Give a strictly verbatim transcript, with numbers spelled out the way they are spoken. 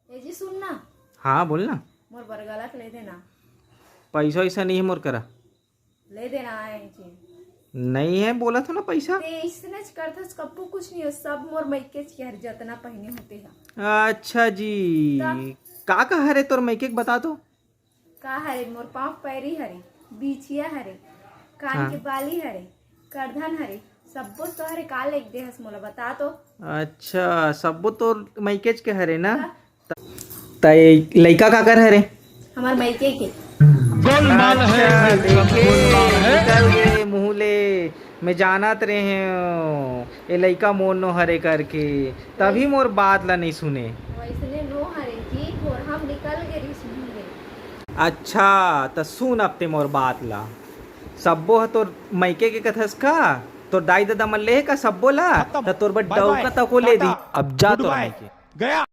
ए जी, सुन ना। हाँ, बोल ना। मोर बर गला के ले देना। पैसा वैसा नहीं है मोर करा। ले देना आए जी। नहीं है, बोला था ना पैसा। ते इसने च करथस, कब्बो कुछ नहीं हो, सब मोर मइकेच के हर जतना पहिने होते हैं। अच्छा जी। का? का का हरे तोर मइके के बता तो। का हरे? मोर पाँव पैरी हरे, बीछिया हरे, कान हाँ। के बाली हरे, करधन हरे, सब्बो तो हरे। का लेके देहस मोला बता तो। अच्छा, सब्बो तोर मइकेच के हरे ना? हाँ। त ये लइका काकर हरे? हमर मइके के। गोलमाल है, अच्छा, ये सब देखे, गोलमाल है। निकल गए मुंह ले। मैं जानत रहे हूँ, ये लइका मोर नो हरे करके, तभी मोर बात ला नहीं सुने। वैसने नो हरे जी, थोर हम निकल गए रही सुन ले। अच्छा, त सुन अब ते मोर बात ला। सब्बो ह तोर मइके के कथस का? तोर दाई ददा मन ले हे का सब्बो ला? खत्म। त तोर बर बाय बाय। डौका तको ले दी। टाटा। अब जा गुड तोर बाय। मइके। गया।